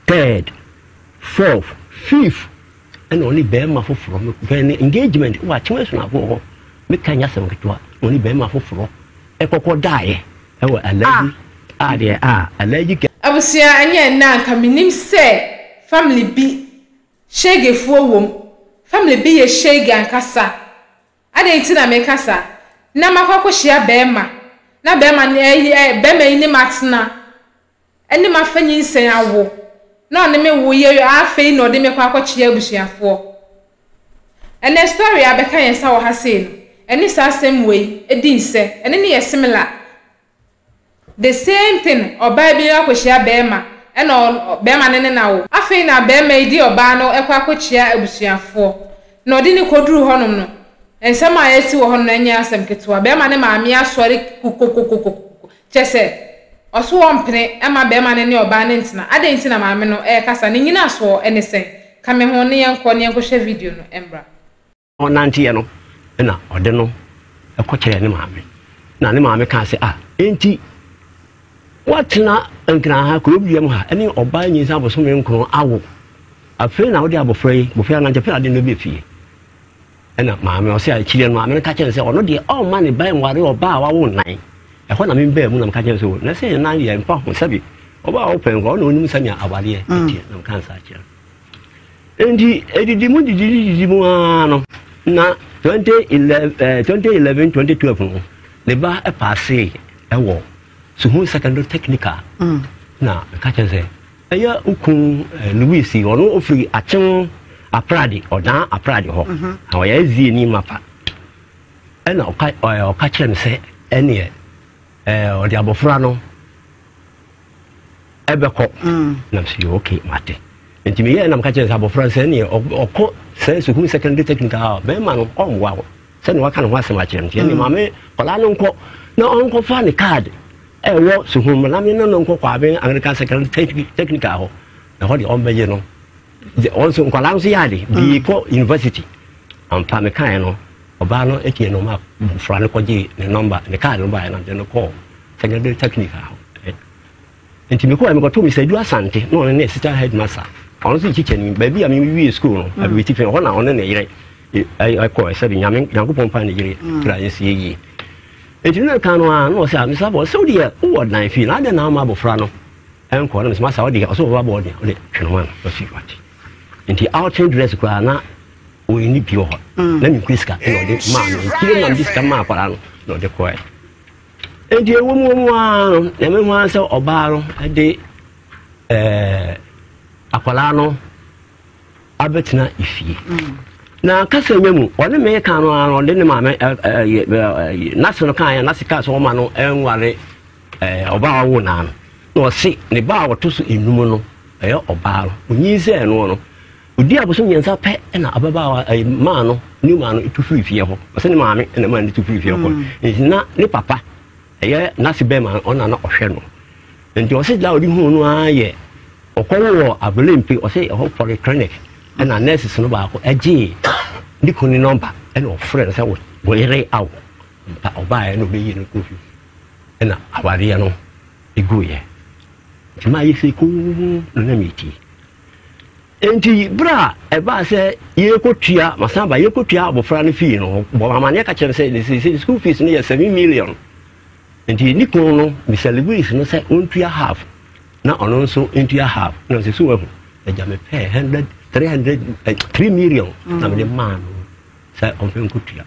Third, fourth, fifth, ɛna ɔne bɛrima foforɔ bɛn ne engagement wɔ akyem asunafoɔ hɔ. Meka nyɛ asɛm ketewa, na ɔne bɛrima foforɔ ɛkɔkɔ daeɛ ɛwɔ alaji a deɛ a alaji kɛ. Abusua ɛnyɛ ɛnnɛ a nka menim sɛ family bi shegefoɔ wom, family bi yɛ shege ankasa. Adɛn nti na meka saa? Na makɔ akɔhyia bɛrima na bɛrima no ɛyi bɛrima yi ne matena ne mafa nyinsɛn awo na ɔne me wo yɛ afei na ɔde me kɔ akɔkyea abusuafoɔ. Ɛnɛ story a bɛka yɛn nsa wɔ ha sei no, ɛne saa asɛm wei di nsɛ, ɛne no yɛ similar. The same thing, ɔbaa bi akɔhyia bɛɛma ɛna bɛɛma no ne no awo. Afei na bɛɛma yi de ɔbaa no kɔ akɔkyea abusuafoɔ na ɔde no kɔduru hɔnom no, nsɛm a ɛresi wɔ hɔnom no ɛnyɛ asɛm ketewa. Bɛɛma no maame asɔre kokokokokoko Kyerɛ sɛ, ɔso ɔmpene mma barima no ne ɔbaa no ntena. Adɛn nti na maame no rekasa? Ne nnyinasoɔ ne sɛn? Ka me ho na yɛnkɔ na yɛnkɔhwɛ video no mmra. Ɔnanteɛ no, ɛna ɔde no kɔkyerɛɛ ne maame. Na ne maame kaa sɛ, Ah, enti woatena Nkran ha, kuro dua mu ha, ne ɔbaa nyinsa abosome nkron awo. Afei na wode abɔfra yi, abɔfra yi anante, afei na ade no bɛ fie. Ɛna maame ɔsɛ akyire no maame no ka kyerɛ no sɛ ɔno deɛ ɔmma ne ba nware ɔbaa a wawo nnan. Ɛhɔ na membaa mu na meka kyerɛ no sɛ o na sɛ nnan deɛ mfa ho sɛbi ɔbaa a wopɛ nkɔ ɔna onim sɛnea awareɛ mm. ɛteɛ na meka nsa kyerɛ no. Enti ɛdidi mu didi didi mu ara no na 2011 2011 2012 no ne ba paasee ɛwɔ Suhun Secondary Technical mm. na meka kyerɛ sɛ Ɛyɛ wo kun Louis, ɔno ofiri Akyem Aprade, Ɔdan Aprade hɔ. Na ɔyɛ SDA ni mapa. Ɛna ɔka ɔka kyerɛ me sɛ ɛneɛ ɔde abɔfra no ɛbɛkɔ. Na mese yɛ okay mate. Nti meyɛɛ na meka kyerɛ sɛ abɔfra no sɛ ɛneɛ ɔkɔ sɛ sukuu secondary technical a bɛrima no ɔmmoa wo sɛdeɛ waka ne ho asɛm akyerɛ no nti ɛneɛ maame kɔlaa no nkɔ na ɔnkɔfa ne card Ɛwɔ Suhum na me ne no nkɔ Kwame Anglican Secondary Technical hɔ. Ɛhɔ deɛ ɔmbɛgye no. Wɔn nso nkwadaa nso yɛ ade. Bii kɔ university. Ampa mekaeɛ no, ɔbaa no tie no ma mmɔfra no kɔgye ne nɔmba, ne kaade no baeɛ na mede no kɔɔ Secondary Technical hɔ. Nti mekɔɛ mekɔtoo Mr. Adu Asante na ɔno ne assistant headmaster. Ɔno nso yɛ kyikyɛni. Baabi a mewie school no, mm. Abibitifi hɔ na ɔne ne yere ɛkɔɛ sɛbi Nyame Nyankopɔn pa ne yere kura nsie yie. Enti na kan no ara na ɔsɛ a Mr. Bɔ sɛ wodeɛ wowɔ dan fie na adɛn na ama abɔfra no ɛnkɔ na mesɛ masa wodeɛ ɔsɛ wɔba bɔɔ deɛ wode twene ma no ɔsi wate nti outing dress koraa na ɔnni bi wɔ hɔ mm. na menkura sika na ɔde maa no nkyire na mede sika maa akwaraa no na ɔde kɔɛ nti ɛwɔ mu wɔ mu ara no na mehu ara sɛ ɔbaa no de ɛɛ akwaraa no abɛtena efie. Na kasa nya mu, ɔne me ka no ara ɔde ne maame n'ase no kaeɛ, n'ase kaa sɛ ɔma no nware ɔbaa a ɔwo naa no. Na ɔse ne ba a ɔto so enum no, ɛyɛ ɔbaa no, onyinsɛn no no, ɔdi abosom mmiɛnsa pɛ na ababaawa maa no, ne maa no tu firi fie hɔ. Ɔsɛ ne maame na maa no tu firi fie hɔ. Mm. Nti na ne papa, ɛyɛ n'ase bɛrima no, ɔna na ɔhwɛ no. Nti ɔse da a ɔde huu no ara yɛ Ɔkɔwo wɔ Abelempi, ɔsɛ ɛhɔ polyclinic ɛna nurses no baako ɛgyee ne kunu ne nɔmba ɛna ɔfrɛ no sɛ wo yere awo mpa ɔbaeɛ na ɔbɛyi no kɔ fie ɛna awareɛ no ɛguiɛ nti maa yɛsɛ komm na na metie nti berɛ a ɛbaa sɛ yɛkɔtua masan ba yɛkɔtua abɔfra no fii no bɔ amaneɛ ka kyerɛ no sɛ ne sɛ school fees no yɛ 7 million nti ne kunu no Mr. Lewis no sɛ ɔntua half na ɔno nso ntua half na ɔsɛ so wahu agya me pɛɛ hundred three hundred eh, 3 million na mede maa no sɛ ɔmfɛ nkɔtua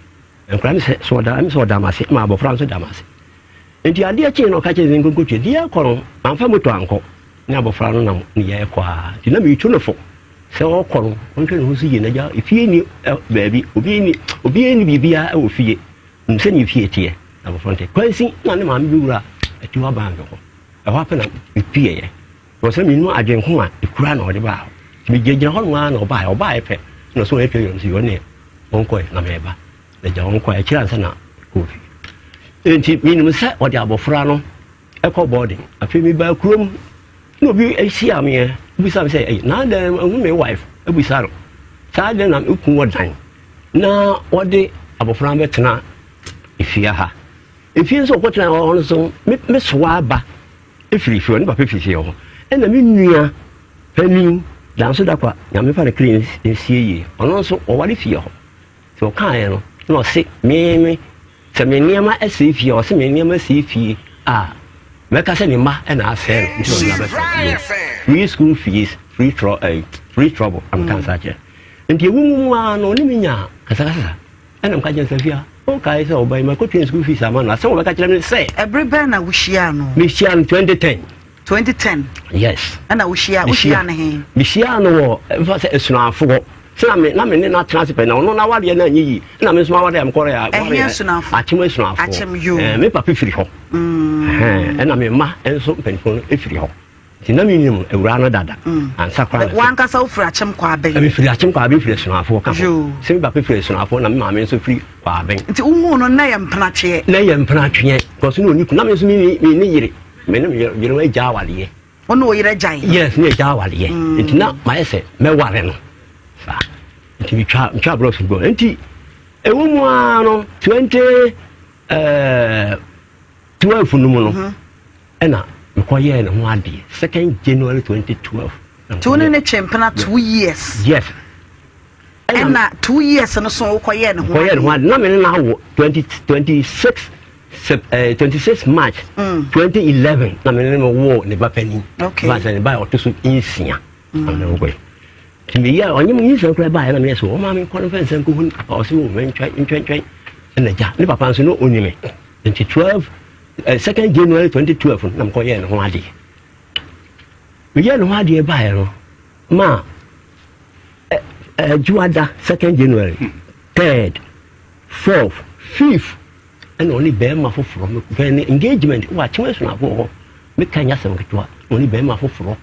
nkora me sɛ so ɔda me sɛ ɔda m'ase ma abɔfra nso da m'ase nti adeɛ kyee na ɔka kyerɛ sɛ nkɔnkɔtua deɛ ɛkɔ no mamfa moto ankɔ ne abɔfra no nam ne yɛ ɛkɔ a nti na metu no fo sɛ ɔkɔ no ɔnhwɛ ne ho so yie na agya efie ni baabi obi ni obi ni biribiara wɔ fie nim sɛ ne fie teɛ na abɔfra no te kwansi na ne maame bi wura atiwa bank hɔ Ɛhɔ ara pɛ na mepueeɛ. Na ɔsɛ mennu adwene ko a ɛkura na ɔde baa hɔ. Nti megyinagyina hɔ nom ara na ɔbaeɛ. Ɔbaeɛ pɛ na ɔsɛ ɔyɛ twɛ yɔm sɛ ɔne ɔnkɔɛ na meba. Na gya ɔnkɔɛ akyiri ansa na kɔɔ fie. Nti menim sɛ ɔde abɔfra no ɛkɔ boarding. Afei mebaa kurom na obi ahyia meɛ bisa me sɛ ɛyi na adɛn ɛhu me wife abisa no saa adɛn na meku wɔ dan na wɔde abɔfra no bɛtena efie ha. Efie nso ɔkɔtena hɔ no nso me me soa aba efiri fie hɔ ne papa firi fie hɔ. Ɛna me nua panin Danso Dakwa, Nyame fa ne kra nsie yie, ɔno nso ɔware fie hɔ. Nti ɔkaeɛ no, na ɔse me me sɛ me nneɛma ɛsɛe fie a, ɔse me nneɛma sɛe fie a, mɛka sɛ ne mma ɛna asɛe no, nti na ɔde abɛsɛe fie. Free school fees, free, tro, eh, free trouble, na meka nsa kyerɛ. Nti ɛwu mu mu ara no, ɔne me nyaa kasakasa. Ɛna meka kyerɛ no sɛ, Afia, wokae sɛ ɔba yi makɔtua school fees ama no, asɛm a ɔbɛka kyerɛ me sɛ. Ɛbere bɛn na wohyiaa no? Mehyiaa no 2010. 2010. Yes. Ɛna wohyia wohyia no he? Mehyia no wɔ mfa sɛ asunafo hɔ. Sɛ na me na me ne no atena ase pɛ na ɔno n'awadeɛ no anyɛ yie. Ɛna me nso m'awadeɛ a mekɔrɛ a. Ɛhe asunafo? Akyem asunafo. Akyem yoo. Ɛɛ me papa firi hɔ. Mm. Ɛna me mma nso mpanyinfoɔ no firi hɔ. Nti na menim awuraa no dada. Mm. Ansa koraa na. Wankasa wofiri Akyem Kwaben? Mefiri Akyem Kwaben firi Asunafoɔ ka ho. Sɛ me papa firi Asunafoɔ na me maame nso firi Kwaben. Nti wohuu no na yɛ mpenatweɛ? Na yɛ mpenatweɛ. Because na ɔni kunu. Na me nso me ne yere. Me ne me yere agya awareɛ. Wo ne wo yere agyae? Yes, ne agya awareɛ. Mm. Nti na mayɛ sɛ mɛware no. Saa. Nti metwa metwa aborɔ so gbɔ. Nti ɛwɔ mu ara no 20 eh, 12 no mu no. Mm -hmm. Ɛna mekɔyɛɛ ne ho adeɛ second January 2012. Nti wo ne ne twe mpena 2 years? Yes. Ɛna 2 years no so wokɔyɛɛ ne ho adeɛ? Kɔyɛɛ ne ho adeɛ. Na me ne no awo 20 26 sep eh, 26 March 2011 na me ne no woo ne ba panin. Okay. Ba sɛ ne ba a ɔto so nsia. Na me ne no kɔɛ. Nti meyɛ ɔnye mu nyinsɛn koraa baeɛ na meyɛ sɛ ɔma me nkɔ no mfa nsɛm nkɔhu ne papa ɔsɛ o mentwɛn ntwɛntwɛn ɛna gya ne papa nso no ɔni me nti 12 eh, second January 2012 no na mekɔyɛɛ ne ho adeɛ. Meyɛɛ ne ho adeɛ baeɛ no ma Adwuada second January, third, fourth, fifth ɛna ɔne bɛrima foforɔ mekɔyɛ ne engagement wɔ Akyem Asunafoɔ hɔ. Meka nyɛ asɛm ketewa na ɔne bɛrima foforɔ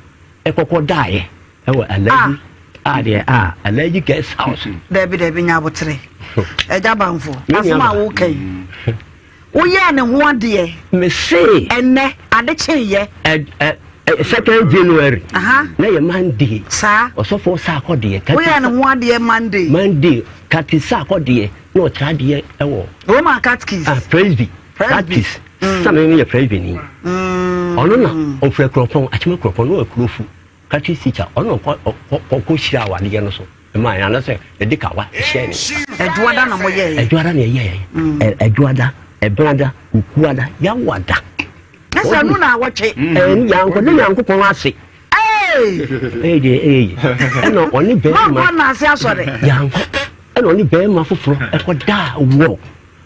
ɛkɔkɔ daeɛ ɛwɔ Alaji ah. adeɛ a Alaji guest house. Dabi dabi nya abotere ɛgya banfo asɛm a woka yi. Woyɛɛ ne ho adeɛ. Mese. Ɛnnɛ, ade kyeeɛ. Ɛ ɛ second January. Aha. Na yɛ Monday. Saa. Ɔsɔfoɔ Saakɔ deɛ. Woyɛɛ ne ho adeɛ Monday. Monday, Kati Saakɔ deɛ na ɔkyerɛ adeɛ ɛwɔ. Roman Catechies. Ah, Presby. Presby. Catechies. Mm. Sɛ me yɛ Presby ni. Mm. Ɔno na ɔfiri Akuropɔn, Akyem Akuropɔn, na ɔyɛ Kurofu. Catechies teacher, ɔno na ɔkɔ ɔkɔ hyira awadeɛ no so. Ɛmaa yɛn anasɛ yɛde kawa hyɛɛ ne nsa. Ɛdwoada na moyɛɛ. Ɛdwoada na yɛyɛɛ. Mm. Ɛdwoada, ɛbenada, okuada, yawada. Ne sɛ no na awɔtwe. Ɛn yankɔ ne Nyankopɔn ase. Ɛyɛ deɛ ɛyɛ yi. Ɛna ɔne bɛrima. Mankɔ na ase asɔre. Yankɔ. Ɛna ɔne bɛrima foforɔ ɛkɔ daa wɔ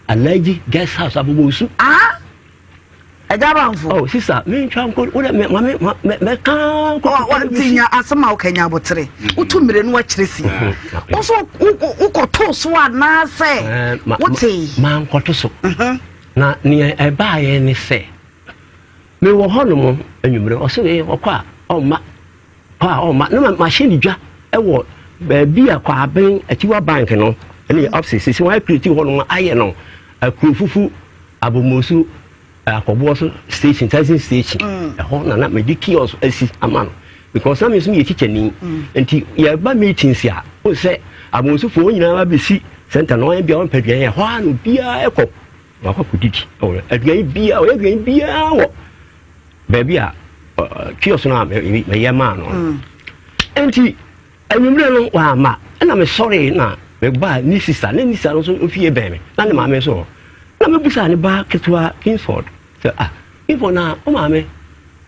Alhaji guest house Abobosu. Ah. Agya Banfo. Oh, sister, me ntwa nko, wo dɛ me ma me ma me me ka nko. Oh, wa ti nya asɛm a woka nya abotere. Wotu mmire no akyerɛ si. Wo so wokɔtoo so anaasɛ wote? Ma nkɔto so. Na nea ɛbaeɛ ne sɛ mewɔ hɔnom anwummerɛ ɔsɛ wei ɔkɔ a ɔmma kɔ a ɔmma na mahyɛ ne dwa wɔ baabi a Kwaben Akyiwa Bank no ɛne ɔfisi sisi wɔn akiriti hɔnom ayɛ no akuro fufu Abomosu akɔboɔ so station taxi station mm. ɛhɔ na na mede kiosk asi ama no because na me nso meyɛ tikyani mm. nti yɛba meetings a wo sɛ abomosufoɔ nyinaa bɛsi center na ɔyɛ bia wɔmpɛ aduane ɛhɔ a na obiara ɛkɔ wakɔ akɔdidi aduane biara ɔyɛ aduane biara wɔ baabi a kiosk no a meyɛ maa no mm. nti Anwummerɛ no wamma, ɛna mesɔree na mebaa ne sista, na ne sista no nso fie bɛn me, na ne maame nso wɔ hɔ. Na mebisaa ne ba ketewa Kingsford sɛ, ah, Kingsford na wo maame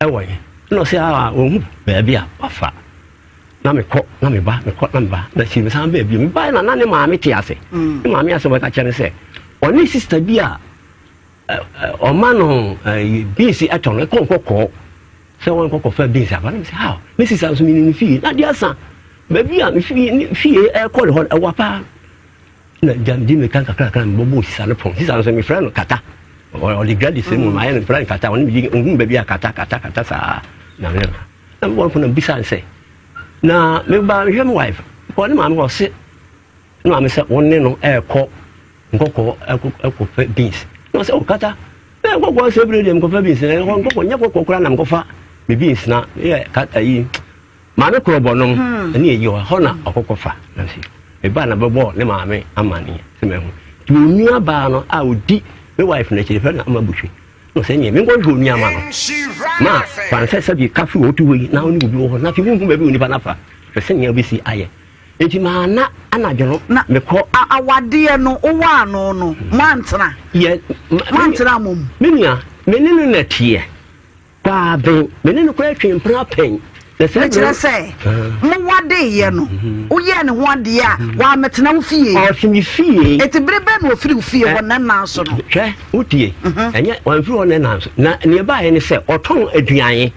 ɛwɔ he? Ɛna ɔsɛ ah, ɔnhu baabi a wafa. Na mekɔ, na meba, mekɔ, na meba, na akyiri mesan baa bio. Mebaeɛ na na ne maame te ase. Ne maame asɛm a ɔka kyerɛ ne sɛ, ɔne sista bi a ɔma no beans ɛtɔ no ɛkɔ nkɔkɔɔ sɛ wɔn nkɔkɔ fa beans aba na mi sɛ how ne sisa nso mi nim fie na adeɛ asa baabi a mi fie ne fie ɛkɔ ne hɔ ɛwa paa na gya mi di mi kan kakra kakra mi bɔ bɔ sisa no pɔn sisa nso mi frɛ no kata ɔde dwa de sɛ mu ma ayɛ no frɛ no kata ɔne mi di ohun baabi a kata kata kata saa na mi na mi bɔ no pɔn na mi bisa nsɛ na mi ba mi hwɛ mi wife kɔ ne maame hɔ se ne maame sɛ wɔn ne no ɛɛkɔ. Nkɔkɔɔ ɛkɔ ɛkɔfɛ beans na ɔsɛ ɔkata oh, ɛ nkɔkɔɔ sɛ ebire deɛ nkɔfɛ beans na ɛhɔ nkɔkɔɔ nyɛ kɔkɔɔ koraa na nkɔfa me beans na yɛ kata yi maame korɔ bɔ nom hmm. ɛne eyi hɔ hɔ na ɔkɔkɔ fa na si meba na bɛbɔ ne maame amaneɛ sɛ mɛho nti onua baa no a odi me wife n'akyiri fɛ na ama butwi. Na ɔsɛ neɛ menkɔhwɛ onua ma no. Ma fa sɛ sɛbi kafe wɔ wote hɔ yi na wo ne obi wɔ hɔ na afei wonhu baabi onipa no afa. Hwɛ sɛnea wobɛsi ayɛ. Enti maana anadwo no Na mekɔ. awadeɛ no wowɔ ano no moantena? Yɛ Moantena mmom? Me nua, me ne no na ɛteɛ. Kwaaben, me ne no koraa twe mpena pɛn. Na saa Mekyerɛ sɛ, mowadeeɛ no, woyɛɛ ne ho adeɛ a, wammɛtena wo fie? Ɔte me fie. Enti bere bɛn na ɔfiri wo fie hɔ nnɛ nnan so no? Hwɛ, wotie, ɛnyɛ, wamfiri hɔ nnɛ nnan so. Na nea ɛbaeɛ ne sɛ, ɔtɔn aduane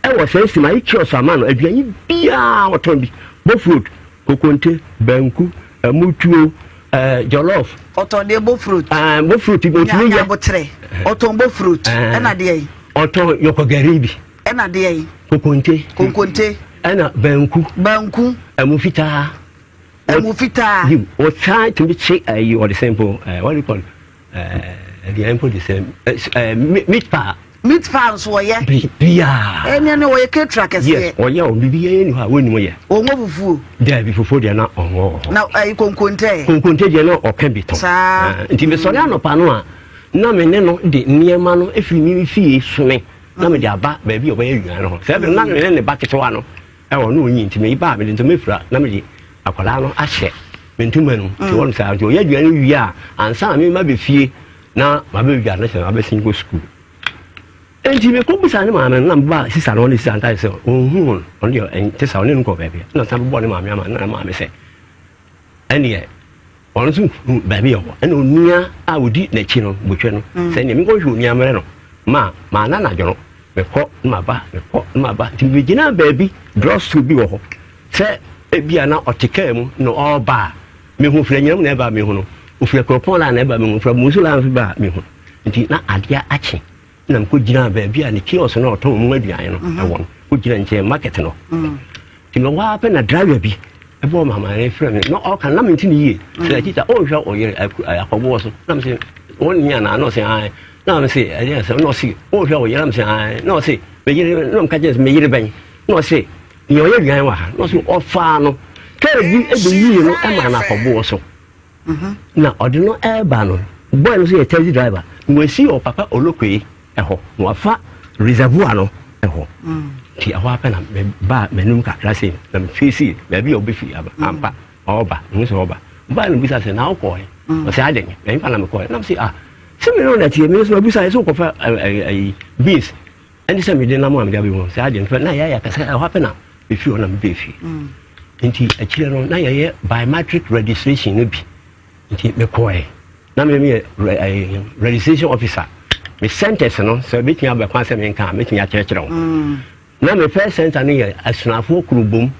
wɔ saa Simayi kiosk ama no, aduane biara ɔtɔn bi, bofrot, kokonte, banku, ɛmutuo, ɛɛ jollof. Ɔtɔn deɛ bofrot. Ɛɛ bofrot bi otumi yɛ. Nyabotrɛ ɔtɔn bofrot ɛna deɛ yi. Ɔtɔn yɔkɔgari bi. Ɛna deɛ yi. Kokonte. Konkonte. Ɛna banku. Banku. Ɛmu fitaa. Ɛmu fitaa. Yiw ɔsan tumi kye ɛyi ɔde sɛn po ɛɛ what do you call Ɛdeɛ mpo de sɛ meat pie. Meat pie nso ɔyɛ. Biribiara. Ɛnɛ no ɔyɛ ketra kɛseɛ. Yes ɔyɛ o biribiara ni hɔ a wɔnnim yɛ. Ɔnwɔ fufuo. Daabi fufuo deɛ na ɔnwɔ wɔ hɔ. Na ɛyi konkonte. Konkonte deɛ na ɔka bi tɔn. Saa. Nti mesɔre anɔpa no a na me ne no de nneɛma no efiri me fie some na mede aba baabi a ɔbɛyɛ aduane no hɔ. Sɛ ɛbɛn na me ne ne ba ketewa no Ɛwɔ no onyi nti meyi ba a mede ntoma fira na mede akwadaa no ahyɛ me ntoma no nti wɔn saa nti ɔyɛ aduane wie a ansa na mema bɛ fie na mabɛdwa no sɛ mabɛsen kɔ sukuu nti mekɔ bisa ne maame no na meba sisa no ɔne sisa nkae sɛ ɔnhu no ɔno deɛ ɛnte sa ɔne no kɔ baabi na san bɛbɔ ne maame ama na ne maame sɛ ɛneɛ Ɔno nso hu baabi a ɔwɔ. Ɛna onua a ɔdi n'akyi no, Botwe no, mm. sɛ neɛ menkɔhwɛ onua mmerɛ no, ma maana anadwo no, mekɔ na maba, mekɔ na maba. Nti mebɛgyinaa baabi, drugstore bi wɔ hɔ, sɛ ebia na ɔte kaa mu na ɔreba a, mehu firi anyinam na ɛba a mehu no, ofiri akuropɔn la na ɛba a mehu, ofiri abumusu la nso ba a mehu. Nti na adeɛ akye na mekɔgyinaa baabi a ne kiosk no a ɔtɔn mu aduane no mhm. ɛwɔ no, kɔgyina nkyɛn market no. Mm. Nti mewɔ ara pɛ na driver bi ɛbɔɔ me amanneɛ frɛ me na ɔka na mente ne yie sɛ mm. tikya ɔnhwɛ ɔyere akɔboɔ so na mese wɔn ni anaa na ɔse ae na mese ɛdeɛ sɛ na ɔse ɔnhwɛ ɔyere na mese ae na ɔse meyere na meka kyerɛ sɛ meyere bɛn na ɔse nea ɔyɛ aduan wɔ ha na ɔse ɔfaa no kaa bi ɛbɛyii no ɛma no akɔboɔ so Na ɔde no reba no, boy no nso yɛ taxi driver. Na wasi wɔ Papa Olokwe hɔ, na wafa reservoir no hɔ. Nti ɛhɔ ara pɛ na mebaa m'anim kakra sei, na mefeesi baabi a ɔbɛfiri aba. Ampa, ɔreba, mehu sɛ ɔreba. Ɔbaeɛ na mebisa sɛ, na wokɔɔ he? Ɔsɛ adɛn? Ɛhefa na mekɔɛ? Na mese, ah, sɛ me ne wo na ɛteɛ, me nso mabisa sɛ wokɔfa ayi beans ɛne sɛ mede nam a mede abɛhu sɛ adɛn mfa na yɛayɛ akasa ɛhɔ ara pɛ na mefiri hɔ na mebɛɛ fie. Nti akyire no na yɛyɛ biometric registration no bi nti mekɔɛ na me meyɛ registration officer me centers no sɛ bɛtumi aba kwan sɛ menka a mɛtumi akyerɛkyerɛ wo mm. na me first center no yɛ asunafoɔ kurobom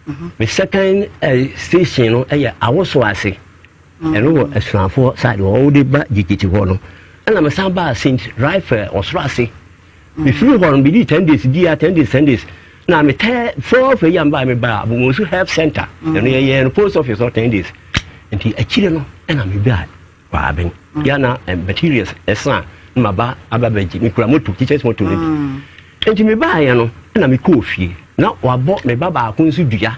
mhm. me second eh, station no yɛ awoso ase mm. ɛno wɔ asunafoɔ side hɔ wode ba gyegyeti hɔ no ɛna mesan baa st rifle ɔsoro ase Mefiri hɔ no, medii ten days biara, ten days, ten days. Na me tɛ fourth year mbaa me baa Abomosu health center. Mm. Ɛno yɛyɛ no post office hɔ ten days. Nti akyire no ɛna me baa Kwaben. Mm. Ya na eh, materials ɛsa na ma ba aba bɛgye. Me kura moto, teachers moto no bi. Mm. Nti me baa yɛ no ɛna me kɔɔ fie. Na wabɔ me ba baako nso dua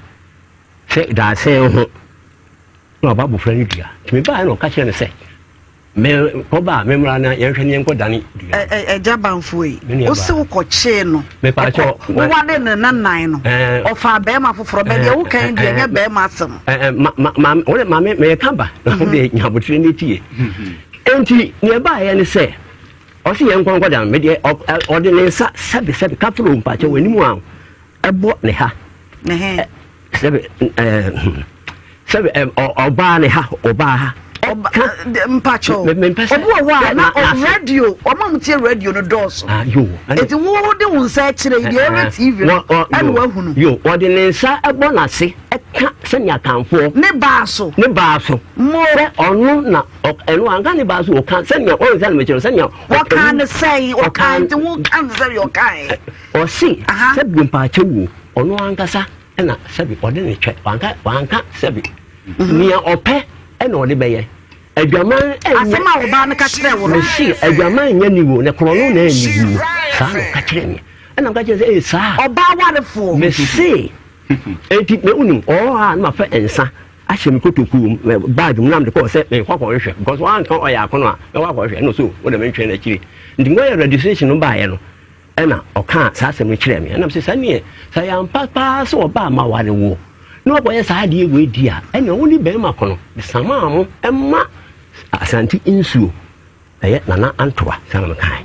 sɛ daasɛn ho. Na wabɔ abɔfra no dua. Nti me baa yɛ na ɔka kyerɛ no sɛ Me kɔ ba a, me mmra na yɛnhwɛ ne yɛnkɔ dane dua. Ɛgya banfoɔ yi, wo se wo kɔ kyee no, wo wade no na nan no, ɔfaa bɛrima foforɔ, bɛ deɛ wo kan deɛ nyɛ bɛrima asɛm. Wode maame meyɛ ka ba, na wo deɛ nya abotire ne tie. Enti nea ɛbaeɛ ne sɛ, ɔse yɛn nkɔ nkɔ dan, me deɛ ɔde ne nsa sɛbe sɛbe kafro mpakyɛ wɔ anim a ɛbɔ ne ha. Sɛbe ɛɛ sɛbe ɛ ɔbaa ne ha ɔbaa ha. Ɔba mpakyɛw obi wɔ hɔ a na radio ɔmo a mo tie radio no dɔɔso. Ah, yo. Eti wo de wo nsa akyerɛ yi deɛ ɔhwɛ TV no ɛna wahunu. Yo ɔde ne nsa ɛbɔ n'ase ɛka sɛnea kanfoɔ. Ne baa so. Ne baa so. Mo. Sɛ ɔno na ɛno anka ne baa so ɔka sɛnea ɔn sɛ na mekyerɛ sɛnea. Ɔka ne sɛn ɔka nti wo ka ne sɛnea ɔka. Ɔse sɛ mpakyɛw o ɔno ankasa. Ɛna sɛbi ɔde ne twɛ wanka wanka sɛbi nea ɔpɛ ɛna ɔde bɛyɛ adwaman ɛnyɛ. Asɛm a ɔbaa no ka kyerɛ wo no. Mesi adwaman nyɛ niwuo na korɔno na ɛyɛ niwuo saa na ɔka kyerɛ me ɛna ɔka kyerɛ sɛ ee saa. Ɔbaa warefoɔ. Mesi eti me wonim ɔwɔ hɔ a na ma fɛ nsa. ahyɛ me kotokuo mu, bag mu na mede kɔɔ sɛ mekɔ akɔhwehwɛ because wanka ɔyɛ akono a mɛkɔ akɔhwehwɛ ɛna so wode mentwɛn no akyire. Nti mekɔyɛ registration no baeɛ no ɛna ɔkaa saa asɛm no kyerɛɛ me. Ɛna mesɛ sɛ neɛ sɛ ɛyɛ ampa paa sɛ ɔbaa ma ware woɔ na wakɔyɛ saa adeɛ wei di a ɛnea wo ne bɛrima ko no mesamaa mo ɛma Asante nsuo ɛyɛ Nana Antoa saa na mekae.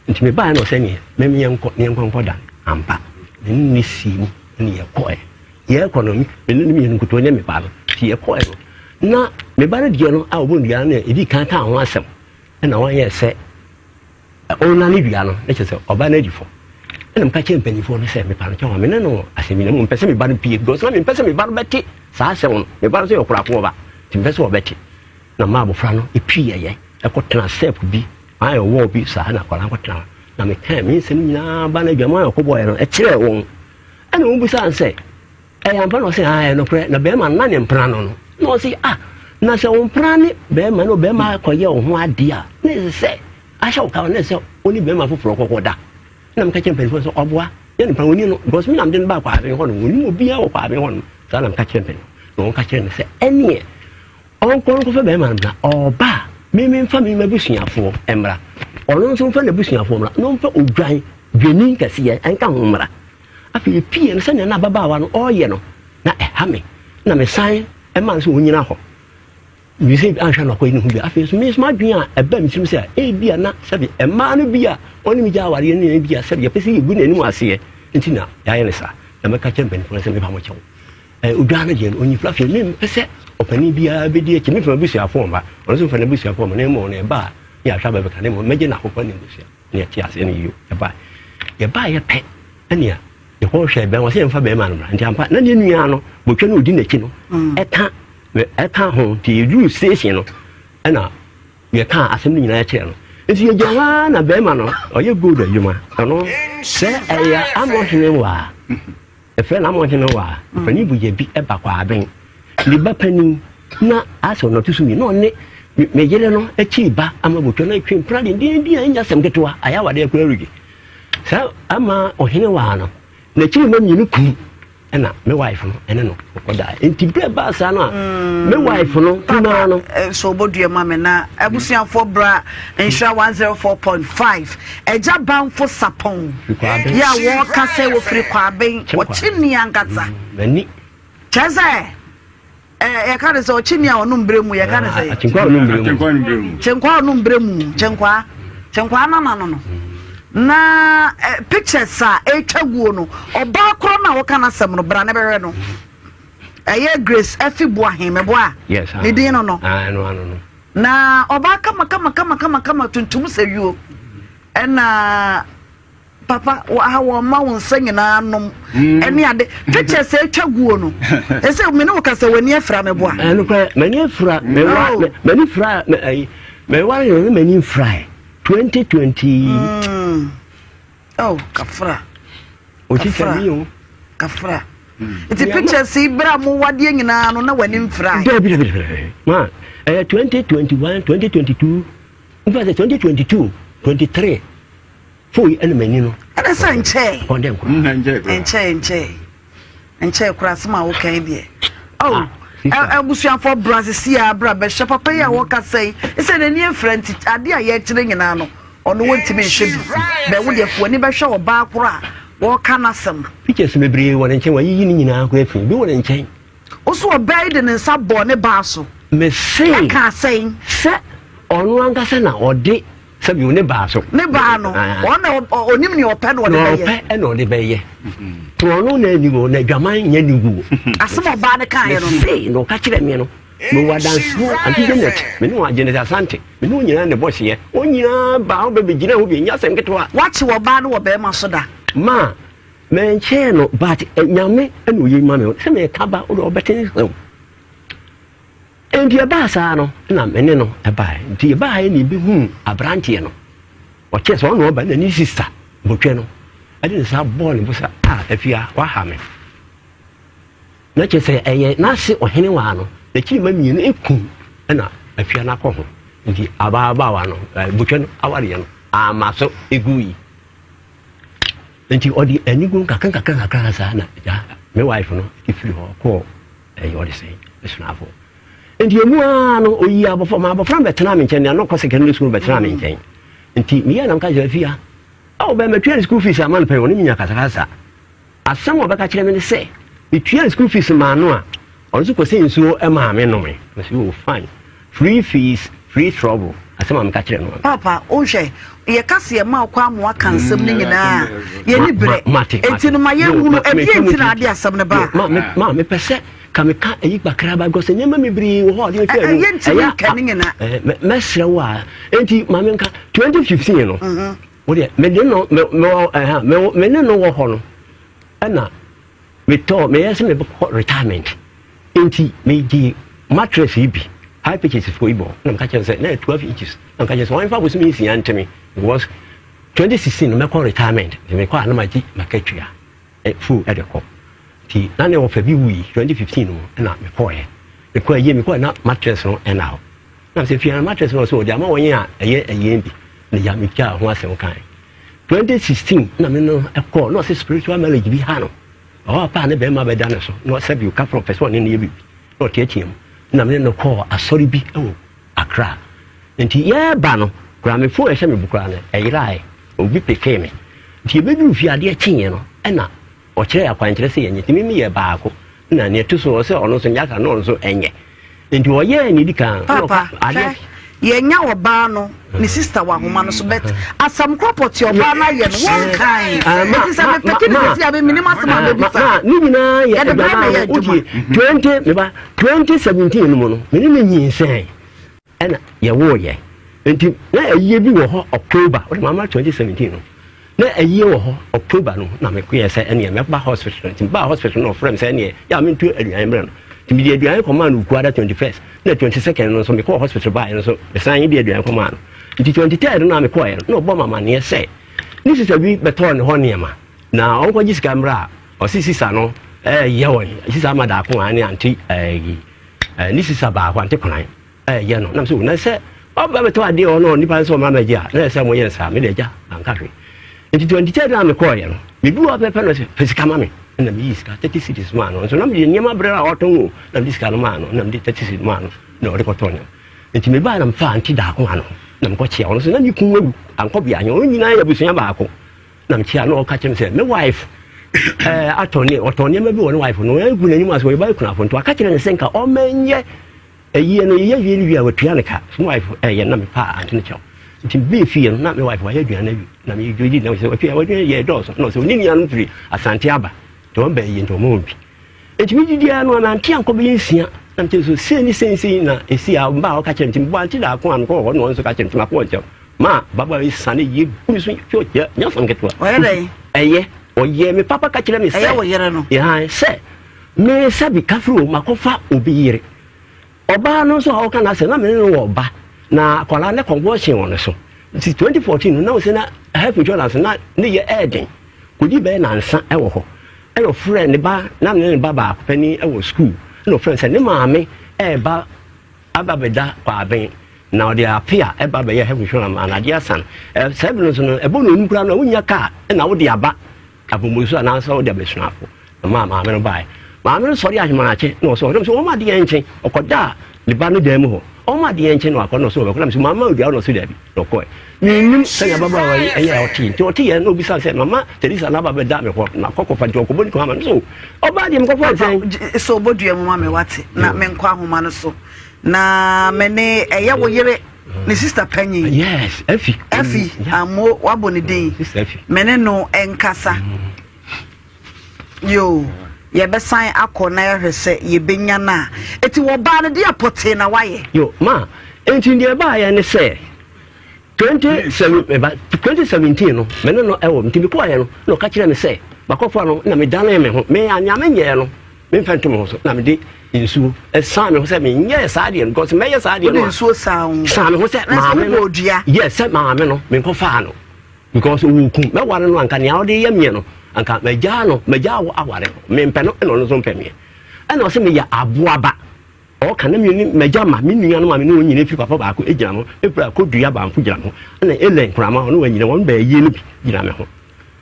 Nti mebaeɛ na ɔsɛ neɛ mem yɛnkɔ ne yɛnkɔ nkɔ dan ampa ne ne sii mu ne yɛkɔɛ. Yɛrekɔ no, me ne no mmienu nkutoo ne me ba no. Nti yɛkɔɛ no, na me ba no deɛ no a ɔbɔ nnua no na ɛdi kan kaa ho asɛm. Ɛna wɔnyɛ sɛ ɔnane dua no, na kyerɛ sɛ ɔba no adi fɔ. Ɛna meka kyerɛ mpanimfoɔ no sɛ mepa no kyɛw a me ne no asɛm bi na mmom mepɛ sɛ me ba no pie because na mempɛ sɛ me ba no bɛte saa asɛm no. Me ba no sɛ yɛ ɔkorakoɔ ba, nti mepɛ sɛ ɔbɛte. Na maa abɔfra no pieeɛ ɛkɔtena step bi ayɛ wall bi saa na akwadaa no kɔtena hɔ. Na mekaa me nsɛm nyinaa ba no adwaman a ɔkɔbɔeɛ no ɛkyerɛɛ wɔn. Ɛna wɔn bisaa no sɛ, Ɛyɛ ampa? Na ɔse, Ah, ɛyɛ nokorɛ. Na bɛrima no, na ne mpena no no. Na ɔse, Ah, na sɛ wo mpena ne bɛrima na ɔbɛrima akɔyɛ wo ho adeɛ a, na ɛsɛ sɛ ahyɛ wo ka, na ɛsɛ sɛ wo ne bɛrima foforɔ kɔkɔ da. Na meka kyerɛ mpanimfoɔ sɛ, ɔboa, yɛ ne mpena, ɔni no, because me na mede no baa Kwaaben hɔ no, ɔnim obiara wɔ Kwaaben hɔ no. Saa na meka kyerɛ mpanimfoɔ. Na wɔn ka kyerɛ me sɛ, ɛneɛ, ɔnkɔ nkɔfa bɛrima no mmra, ɔba a, me memfa me m'abusuafoɔ mmra, ɔno nso mfa n'abusuafoɔ mmra, na ɔmfa odwan dwanin kɛseɛ nka ho mmra. Afei yɛpie no, sɛnea na ababaawa no ɔreyɛ no, na ɛha me. Na mesan maa no sɛ ɔnyina hɔ. Mebisa bi anhwɛ na ɔkɔyɛ ne ho bi. Afei nso me nso m'adwene a ɛbaa me tirim sɛ ebi a na sɛbi mmaa no bi a ɔne me gya awareɛ no bi a sɛbi yɛpɛ sɛ yɛgu n'anim aseɛ nti na yɛayɛ no saa. Na mɛka kyerɛ mpanimfoɔ no sɛ mepa mo kyɛw. Odwan no deɛ no ɔnyi firi. Afei mempɛ sɛ ɔpanin biara bɛdi akyi. Memfa m'abusuafoɔ mma. Ɔno nso mfa n'abusuafoɔ mma. Na mmom no ɛba a ne yɛahwɛ aba bɛka na mmom mɛgye n'akokɔ ne n'abusua. Ne yɛte aseɛ no yio. Ɛbae. Yɛbaeɛ pɛ ɛnea yɛkɔhwɛ bɛrima ɔsɛ yɛmfa bɛrima no mmra. Nti ampa na ne nua no bɔtwa no ɔdi n'akyi no ɛka ɛka ho. Nti yɛduru station no ɛna yɛkaa asɛm no nyinaa kyerɛ no. Nti yɛgyina hɔ ara na bɛrima no ɔyɛ gold adwuma. Ɔno sɛ ɛyɛ amɔhene wɔ a Efrɛ no Amohene wɔ a, ɔpanin bogya bi ba Kwaben. Ne ba panin na asɛ ɔno ɔto so mmienu na ɔne me yere no akyiri ba ama botwa no atwe mpena dendenden a ɛnyɛ asɛm ketewa, ayɛ awadeɛ koraa regye. Saa ama ɔhene waa no, n'akyiri mma mmienu kum ɛna me wife no ɛne no ɔkɔdaa. Nti berɛ baa saa no a, me wife no kumaa no. Nso ɔbɔdua ma me na abusuafoɔ bra Nhyira 104.5 Agya Banfo Sapɔn yi a wɔka sɛ wɔfiri Kwaben, ɔkyenni ankasa. Kyerɛ sɛ yɛka ne sɛ ɔkyenni a ɔnom berɛ mu, yɛka ne sɛ Kyenkwa ɔnom berɛ mu. Kyenkwa ɔnom berɛ mu, kyenkwaa, kyenkwaa nana no no. Na pictures a ɛretwa guo no, ɔbaa korɔ no a wɔka n'asɛm no, bra ne bɛhwɛ no. Ɛyɛ Grace Afi Boahen, meboa? Ne din no no. Na ɔbaa kama kama kama kama kama tuntum sɛ yuo. Ɛna papa ha wɔn ma wɔn nsa nyinaa nom mm. ɛne ade pictures atwa guo no ɛsɛ me ne wo kasa w'ani afira me boa. Ɛno kora m'ani afira oh. m'ani fira ayi mɛware yɛn m'ani nfira 2020. Mm. Oh, kafra. Otitwa mi o. Kafra. Nti pictures yi bere a mo wadeɛ nyinaa no na w'ani mfira. Dabi dabi dabi. Ma ɛyɛ 2021 2022 nfa sɛ 2022 23 fo yi ɛna m'ani no. Ɛna sɛ nkyɛn. Kɔndɛ nkora. Nkyɛn nkyɛn nkyɛn kora asɛm a wokan deɛ. Oh. Ah, abusuafoɔ bra sisi a bra bɛhyɛ papa yi a wɔkasa yi sɛ n'ani afira nti adeɛ a yɛkyerɛ nyinaa no Ɔno wɔntumi nhwɛ bi. Bɛ wo deɛ fa w'ani bɛhwɛ ɔbaa koro a wɔreka n'asɛm. Pictures bebree wɔ ne nkyɛn, wayiyi ne nyinaa koraa afiri, bi wɔ ne nkyɛn. Wo so ɔbaa yi de ne nsa bɔɔ ne baa so. Mese. Ɛkaa sɛn? Sɛ ɔno ankasa na ɔde sɛbi ne baa so. Ne baa no, ɔno na ɔnim nea ɔpɛ na ɔde bɛyɛ. Nea ɔpɛ na ɔde bɛyɛ. To ɔno na ani wɔ na adwaman nyɛ ne wuo. Asɛm ɔbaa no kaeɛ no. Mese na ɔka kyerɛ me no. Mewɔ adansefoɔ, Auntie Janet, me ne wɔn, Janet Asante, me ne wɔn nyinaa na ɛbɔ hyeɛ. Wɔn nyinaa baa hɔ bɛbɛgyina hɔ bi, ɛnyɛ asɛm ketewa. Woakye ɔbaa no wɔ bɛrima so da? Ma, menkyɛɛ no, but eh, Nyame na oyi ma me. Sɛ meka ba, wode ɔbɛte nsɛm. Enti ɛbaa saa no, na me ne no ɛbaeɛ. Nti ɛbaeɛ na yɛbɛhuu aberanteɛ no. Ɔkyerɛ sɛ ɔna ɔba na ne sista bɔtwɛ no ɛde ne nsa bɔɔ ne bo sɛ, ah, Afia, waha me. Na kyerɛ sɛ ɛyɛ n'ase ɔhene waa no n'akyiri mma mmienu ekum ɛna afia no akɔ ho nti ababaawa no butwa no awareɛ no ama so egu yi nti ɔde anigo nkakra nkakra nkakra saa na gya me wife no efiri hɔ kɔɔ ɛyɛ ɔde sɛn. Asunafo. Nti emu ara no oyi abɔfra ma abɔfra no bɛtena me nkyɛn nea na ɔkɔ secondary school bɛtena me nkyɛn. Nti meyɛ na meka kyerɛ afia awo bɛn matua ne school fees ama no pɛn ɔne me nya kasakasa. Asɛm a ɔbɛka kyerɛ me ne sɛ metua ne school fees maa no a ɔno nso kɔsɛ nsuo maa me nome. Mese oh fine. Free fees, free trouble. Asɛm a meka kyerɛ no. Papa, wohwɛ, yɛka sɛ yɛma wo kwan ma woaka nsɛm no nyinaa a, yɛnni berɛ. Enti no ma yɛnhunu ɛdeɛn nti na ade asɛm no baa. Ma, mepɛ sɛ ka meka ayi kakra ba because nneɛma bebree wɔ hɔ a ɔde atwa mu. Yɛntumi nka ne nyinaa. Mɛsrɛ wo a, enti ma menka 2015 no, wodeɛ mede no, me ne no wɔ hɔ no, ɛna Metɔɔ, meyɛɛ sɛ mebɛkɔ retirement nti megyee mattress yi bi, high pitches foɔ yi bɔ, na meka kyerɛ no sɛ na yɛ 12 inches, na meka kyerɛ sɛ wɔmfa bosome nsia nte me because 2016 no mɛkɔ retirement, nti mekɔ a na magye makatua eh, full ɛde kɔ. Nti na ne ɔfa bi wui 2015 no mu na mekɔɔɛ. Mekɔɔ ayie mekɔɔ na mattress no ɛna hɔ. Na sɛ fia na mattress no ɔsɛ ɔde ama wɔn a ɛyɛ ɛyɛ bi na ya metwaa ho asɛm kan. 2016 na me no ɛkɔɔ na ɔsɛ spiritual marriage bi ha no ɔwɔ apa ne bɛrima bɛda ne so na ɔsɛ bi ɔka frɔ pɛ sɛ ɔne no yɛ biribi na ɔteatea mu na me no kɔɔ asɔre bi wɔ Accra nti yɛreba no koraa me phone ɛhyɛ me bo koraa no ɛyerae obi pekee me nti yɛbɛduru fie adeɛ kyeeɛ no ɛna Ɔkyerɛɛ akwankyerɛ sɛ yɛnyɛ nti me meyɛɛ baako na nea ɛto so ɔsɛ ɔno nso nyɛ aka na ɔno nso ɛnyɛ nti ɔyɛɛ nea edi kan. Papa hwɛ yɛnya ɔbaa no ne sister wɔ ahoma no so but asɛm korɔ pɔte ɔbaa no ayɛ no wɔnkae nti sɛ mepɛke ne sɛsi a memenim asɛm a mɛbisa. Ne nyinaa yɛ yɛde berɛ na ɛyɛ adwuma. 20 meba 2017 no mu no me ne no nyinsɛn ɛna yɛwoo yɛ nti na ayie bi wɔ hɔ October wode mama 2017 no na ayie wɔ hɔ October no na mekɔyɛ sɛ ɛneɛ mɛba hospital nti mebaa hospital no ɔfrɛ me sɛ ɛneɛ yɛ a mentu aduane mmerɛ no nti mede aduane kɔmaa no Wukuada 21st na 22nd no nso mekɔɔ hospital baeɛ no nso mesan de aduane kɔmaa no nti 23rd no a mekɔɛ no na ɔbɔ me amaneɛ sɛ ne sisa bi bɛtɔɔ ne hɔ nneɛma na ɔnkɔgye sika mmerɛ a ɔse sisa no ɛyɛ wɔn sisa ama daako a ne ante ɛyi ne sisa baako ante konan ɛyɛ no nam sɛ na sɛ ɔba bɛtɔ adeɛ ɔno onipa nso ɔma mɛgye a na ɛsɛ mo yɛ nsaa mede agya anka hwee nti 23 na mekɔɔyɛ no medu hɔ pɛpɛ no sɛ pɛ sika ma me ɛna meyi sika 30 cities maa no nso na mede nneɛma berɛ a ɔtɔn o na mede sika no maa no na mede 30 cities maa no na ɔde kɔtɔ nneɛma nti mebaa na mefaa nti daako ano na mekɔkyea ɔno so na ne kun awu ankɔ bea ɔno nyinaa yɛ abusua baako na mekyea na ɔka kyerɛ me sɛ me wife ɛɛ atɔ ne ɔtɔn nneɛma bi wɔ ne wife no ɛgu n'anim ase ɔyɛ ba kunafo nti ɔka kyerɛ ne sɛ nka ɔmɛnyɛ Ɛyie no yɛyɛ wie no wie a watua ne ka so me wife ɛyɛ na me paa ante ne kyɛw nti mebɛɛ fie no na me wife wayɛ aduane awie na me dwedi na sɛ watua waduane yɛ dɔɔso na ɔsɛ ɔne nuanom firi asante aba nti wɔn bɛɛ yie nti wɔn wɔn bi nti me didi ara no a nante ankɔ bɛyɛ nsia na mekyɛ so sei ne sei sei na ɛsi a mbaa ɔka kyerɛ nti mebɔ ante daako a mekɔ hɔ na wɔn nso ka kyerɛ nti makɔ nkyɛw ma baba yi sane yie gu me so yɛ nyɛ asɛm ketewa ɛyɛ ɔyɛ me papa ka kyerɛ me sɛ ɛyɛ wo yere no sɛ me sɛbi kafiri o makɔfa obi yere Ɔbaa no nso a ɔka n'asɛm na me ne no wɔ ba na akwadaa no convulsion wɔ ne so nti 2014 no na ɔsɛ na health insurance na ne yɛ ɛɛden kɔdi bɛyɛ nansa ɛwɔ hɔ ɛna ɔfrɛ ne ba na ne ne ba baako panin ɛwɔ school ɛna ɔfrɛ sɛ ne maame ɛɛba aba bɛda kwaben na ɔde ape a ɛba bɛyɛ health insurance ma anadeɛ asan ɛ sɛ ɛbi no nso no ɛbɔ na onum koraa no wonya kaa ɛna wode aba Abɔmmɔsu anaasɛ wode abɛsuafo na maa maame no baeɛ. Maame no sɔre ahemakye na ɔsɛ ɔdɔm sɛ wɔn adeɛ nkye ɔkɔdaa ne ba no dan mu hɔ wɔn adeɛ nkye na wakɔ na ɔsɛ ɔbɛkɔ na mesɛ mama odua na ɔsɛ daabi na ɔkɔɛ. Mennim sɛnea ababaawa yi ɛyɛ a ɔte nti ɔte yɛ na obisa sɛ mama Teresa na aba bɛda me hɔ na kɔkɔfa nti ɔkɔbɔ ne kɔn ama no so ɔbaa deɛ mekɔfa nsɛn. Sɛ ɔbɔdua mu ma me wate na menkɔ ahoma no so na me ne ɛyɛ wo yere ne sista panyin. Yes, Efi. Efi, amo wabɔ ne din. Me ne no nkasa. Mm. Yo, yɛbɛsan akɔ na yɛahwɛ sɛ yɛbɛnya no a. Eti wɔbaa no deɛ pɔtee na wayɛ. Yo, ma, enti deɛ ɛbaayɛ ne sɛ 2017 no me ne no ɛwɔ nti mekɔɔyɛ no na ɔka kyerɛ me sɛ makɔfa no na medanee me ho me anea menyɛɛ no Memfa nto me ho so na mede nsuo san me ho sɛ menyɛɛ saa deɛ no because mɛyɛ saa deɛ no a nsuo san wo san me ho sɛ maame no yes sɛ maame no menkɔfaa no because ɔwɔ kun mɛware no anka nea ɔde yɛ meɛ no anka magyaa no magyaa wo aware no mempɛ no ɛna ɔno nso mpɛ meɛ ɛna ɔsɛ meyɛ aboaba ɔka na mene magya ma me nua no ma me ne wɔn nyina firi papa baako gyina me ho ɛfiri akɔdua baako gyina me ho ɛna Ellen kurama ɔno wɔn nyina wɔn bɛɛyie no bi gyina me ho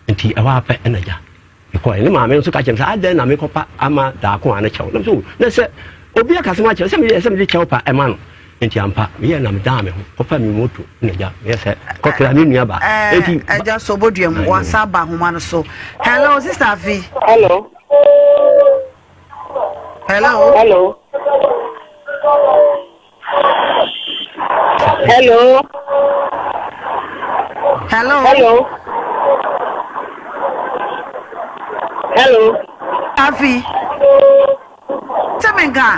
nti ɛhɔ apɛ ɛna gya Mekɔe. Ne maame nso ka kyerɛɛ me sɛ, Adɛn na mekɔpa ama daako a ne kyɛw? Na mise, O, na sɛ Obi aka asɛm akyerɛ sɛ meyɛ sɛ mede kyɛw pa ɛma no. Nti ampa meyɛ na medaa me ho kɔfa me moto na gya meyɛ sɛ kɔkra me nua ba. Nti Agya sɛ ɔbɔdua mu wasa aba ahoma no so. Hello, Sister Afi. Hello. Hello. Hello. Hello. Hello. Hello. Hello. Afi. Sɛ me nka.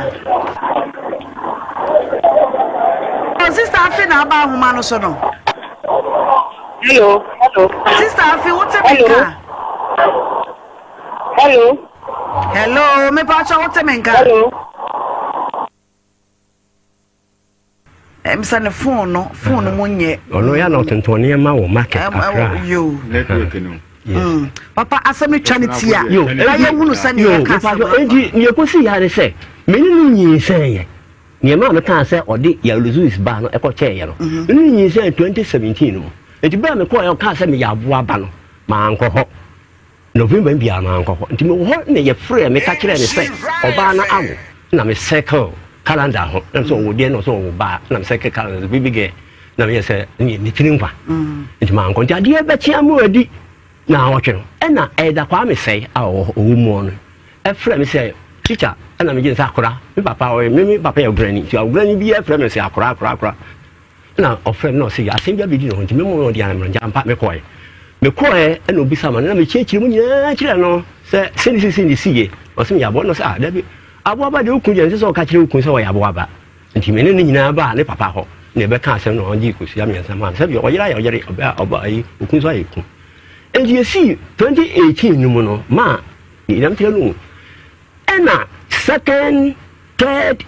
Oh, sister Afi na aba ahoma no so no. Hello. Hello. Sister Afi, wote me nka. Hello. Hello, me pa wote me nka. Hello. Ɛm sɛ ne phone no phone no mu nyɛ. Ɔno yɛ na ɔtontɔn nneɛma wɔ market Accra. Yo. Network no. Mm. Papa asɛm no twa ne ti a. Yo. Na yɛhunu sɛ ne yɛka asɛm no. Enti nea ɛkɔsi ya ne sɛ me ne no nyinsɛn yɛ. Nea maa mekaa sɛ ɔde Yaluzuis ba no ɛkɔkyɛɛ yɛ no. Mhm. Me ne no nyinsɛn 2017 no mu. Enti bere a mekɔɔ yɛ ɔkaa sɛ meyɛ aboa ba no mankɔ hɔ. November no biara mankɔ hɔ. Nti mewɔ hɔ na yɛfrɛɛ me ka kyerɛɛ me sɛ ɔbaa no awo na me circle calendar ho na sɛ ɔwɔ deɛ na ɔsɛ ɔwɔ baa na me circle calendar baby girl na meyɛ sɛ ne ne tiri nkwa mm. nti mankɔ nti adeɛ bɛkye ama adi na awɔtwe no ɛna ɛda kwaa me sɛe a ɔwɔ hɔ ɔwɔ mu no ɛfrɛ me sɛ teacher ɛna megye sɛ akora me papa ɔyɛ me me papa yɛ ɔbrani nti ɔbrani bi ɛfrɛ me sɛ akora akora akora Ɛna ɔfrɛɛ me na ɔse asɛm bi abɛdi ne ho nti memmɔ me ɔde anammerɛ nti ampa mekɔɛ. Mekɔɛ ɛna ɔbisa ma no na mekyerɛkyerɛ mu nyinaa kyerɛ no sɛ sɛne sisi ne siiɛ. Ɔse meyɛ aboa na ɔse ah dabi aboa ba deɛ wo kun deɛ ɛnsɛ sɛ ɔka kyerɛ wo kun sɛ ɔyɛ aboa ba. Nti me ne no nyinaa baa ne papa hɔ na yɛbɛka asɛm na ɔgye kosua mmiɛnsa maa me sɛdeɛ ɔyere ayɛ ɔyere ɔbaa ɔba ayi okun nso ayɛ kun. Nti yɛsii 2018 no mu no maa nyinam kyerɛ no ɛna second third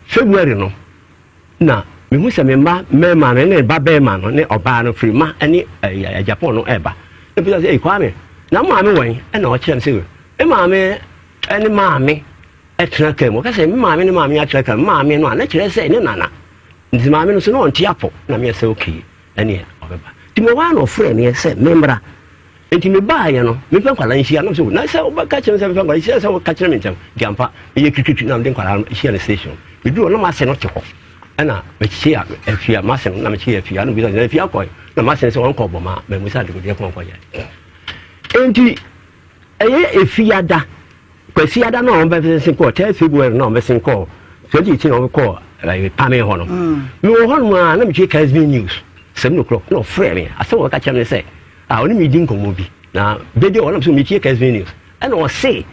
February no na mehu sɛ me mma mmarima no ne ba barima no ne ɔbaa no firi ma ne ɛɛ Japan no ɛreba. Na bisa sɛ, "Ei Kwame, na maame wɔ he?" Ɛna ɔkyerɛ me sɛ, me maame ne maame ɛtena kaa mu. Ɔka sɛ me maame ne maame atena kaa mu. Maame no a, na kyerɛ sɛ ne nana. Nti maame no so na ɔnte apɔ. Na meyɛ sɛ okay, ɛneɛ ɔbɛba. Nti mewɔ hɔ ara na ɔfrɛ meɛ sɛ memmra. Enti mebaeɛ no, memfa nkwadaa nhyia. Na ɔsɛ, na sɛ wobɛka kyerɛ me sɛ memfa nkwadaa nhyia, sɛ woka kyerɛ me ntɛm. Nti ampa, meyɛ twitwitwi na mede nkwadaa no hyia no station. Meduru hɔ na m'ase no te hɔ. Ɛna mekyea afia, m'ase no, na mekyea afia. Na obisa sɛ, afia kɔe? Na m'ase no sɛ ɔnkɔ bɔmaa. Mammisa adekodeɛ ko ɔnkɔyɛ. Enti ɛyɛ efiada, Kwasiada no a wɔbɛsen kɔɔ, 3 February no a wɔbɛsen kɔɔ, 2018 a wɔkɔɔ eh, Pame hɔ no. Mm. Mewɔ hɔ nom a na metwe Kesbi News, 7 o'clock, na ɔfrɛ me. Asɛm a wɔka kyerɛ me sɛ, a ɔne me di nkɔmmɔ bi na bedi ɔnam so metie Kesbi News ɛna ɔse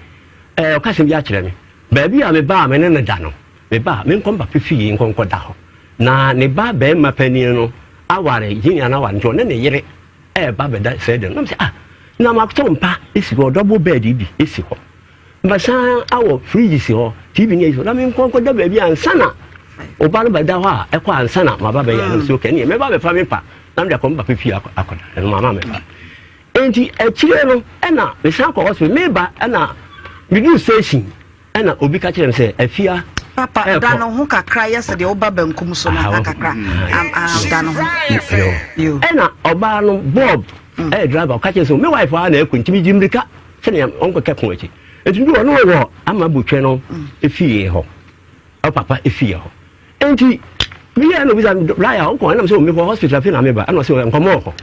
ɛɛ ɔka asɛm bi akyerɛ me baabi a me ba a me ne no da no me ba me nkɔ mpapa fie nkɔ nkɔ da hɔ na ne ba bɛrima panin no aware junior no aware nti ɔne ne yere ɛɛba bɛda sɛ dɛm nam sɛ ah na makɔtɔ mpa esi hɔ double bed bi esi hɔ Masan awɔ fridge si hɔ, TV ni ayi na me nkɔ nkɔda baabi ansa na ɔba no bɛda hɔ a ɛkɔ ansa na maba bɛyɛ no so kɛneɛ mɛba bɛfa me pa na mede akɔ me papa fie akɔda ɛno mama mɛfa enti akyire no ɛna mesan kɔ hospital meba ɛna meduru station ɛna obi ka kyerɛ me sɛ afia Papa, da no ho kakra yɛ sɛ deɛ woba bankum so no ha kakra. Da no ho. Ɛna ɔbaa no Bob ɛyɛ driver ɔka kyerɛ sɛ me wife a na ɛkɔ nti megye mmirika sɛnea ɔnkɔkɛ ko akyi nti bi wɔ no wɔ ama botwɛ no efie hɔ ɔpapa efie hɔ nti biyɛ na obisa raya ɔkɔ ɛnam sɛ omi kɔ hospital afei na meba ɛna ɔsɛ nkɔmɔ wɔ hɔ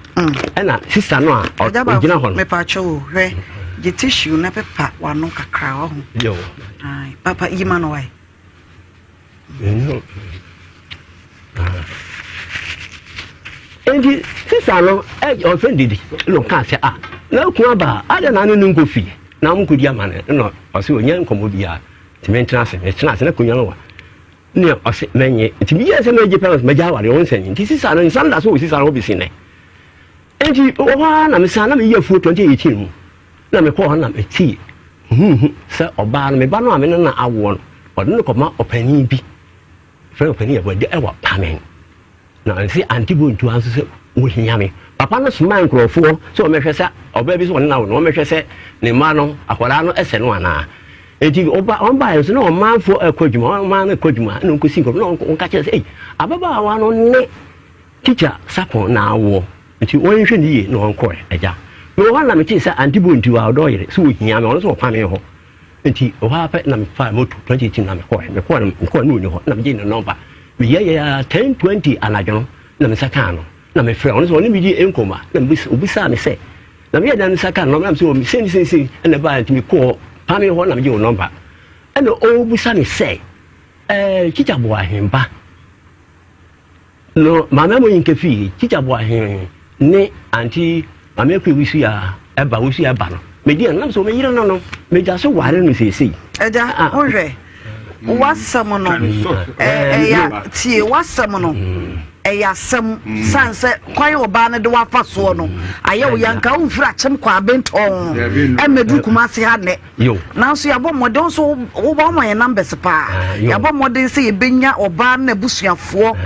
ɛna sista no a ɔgyina hɔ no. mepatwa o hwɛ gye tissue na pepa wano kakra wɔ ho papa yi ma no wae. Enti sista no ɔfɛ didi na ɔka sɛ a na okun aba a adɛn na ne no nkɔ fie na mo nkɔdi ama no na ɔsɛ ɔnyɛ nkɔmmɔ biara nti mentena ase metena ase na konwa no wa ne ɔsɛ mɛnyɛ nti meyɛ sɛ mɛgye pɛ mɛgya aware ɔnsɛ nye nti sista no nsa no da so wɔ sista no hɔ bɛsi nnɛ nti wɔ hɔ ara na mesan na meyɛ afuo 2018 mu Na mekɔɔ hɔ na metee huhuuhu sɛ ɔbaa no, me ba no a me ne no awoɔ no, ɔde no kɔma ɔpanin bi, frɛ no ɔpanin Yɛbɔde ɛwɔ Pamen. Na ɔse Auntie Bontua nso sɛ wɔhia me. Papa no somaa nkurɔfoɔ sɛ wɔmmɛhwɛ sɛ ɔbaa bi sɛ ɔne no awo no, wɔmmɛhwɛ sɛ ne mma no, akwadaa no ɛsɛ no anaa. Enti ɔba wɔn baeɛ nso na ɔmanfoɔ ɛkɔ adwuma, ɔman no ɛkɔ adwuma, ɛna ɔnkɔsi nkurɔfoɔ na wɔka kyerɛ sɛ, ei, ababaawa no ne Tikya Sapon na awoɔ nti wɔnhwɛ no yie na ɔnkɔɛ agya. Mewɔ hɔ na metee sɛ Auntie Bontu a ɔdɔ yere sɛ ɔhia me, ɔno nso ɔkwane hɔ. Nti ɛhɔ ara pɛ na mefaa moto 2018 na mekɔɛ. Mekɔɛ no mekɔɛ no ɔnni hɔ na megyee ne nɔmba. Meyɛyɛ ara 10:20 anadwo no na me nsa kaa no na mefrɛ ɔno sɛ ɔne me di nkɔmmɔ na obisaa me sɛ na meyɛ dan nsa kaa no nɔmba na mesɛ sei ne sei sei ɛna ɛbaa nti mekɔɔ pame hɔ na megye wo nɔmba ɛna ɔrebisa me sɛ ɛɛ Kyikya Boahemba No Maame Amoyi Nkefi, Teacher Boahen ne Auntie Maame Akua Wusu a ɛba Wusu a ɛba no. Medi ɛno nam sɛ me yere no no, megya so ware no seesei. Agya, ah. wohwɛ w'asɛm no ɛyɛ tie w'asɛm no ɛyɛ asɛm san sɛ kwan ɔbaa no de wafa soɔ no ayɛ wo yanka womfiri akyem kɔ abentɔn ɛmɛduru Kumase ha nnɛ. Nanso yɛabɔ mmɔden, wo nso woba woma yɛn numbers paa. Ah, yɛabɔ mmɔden sɛ yɛbɛnya ɔbaa no n'abusuafoɔ,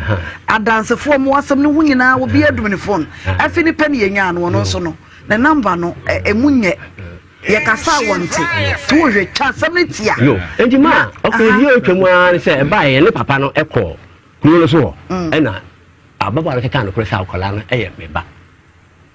adansefoɔ mu asɛm no ho nyinaa, obi adum ne phone. Afi ne pɛ ne yɛnyaa no, ɔno nso no, ne number no, ɛmu nyɛ. Yɛkasa a wɔnte. Nti wohwɛ, twa asɛm no tia. Yo, nti ma, ɔkò bi a otwa mu ara ne sɛ ɛbaeɛ ne papa no kɔɔ kuro no so hɔ, mm. ɛna ababaawa no keka nokorɛ sɛ akwadaa no yɛ me ba.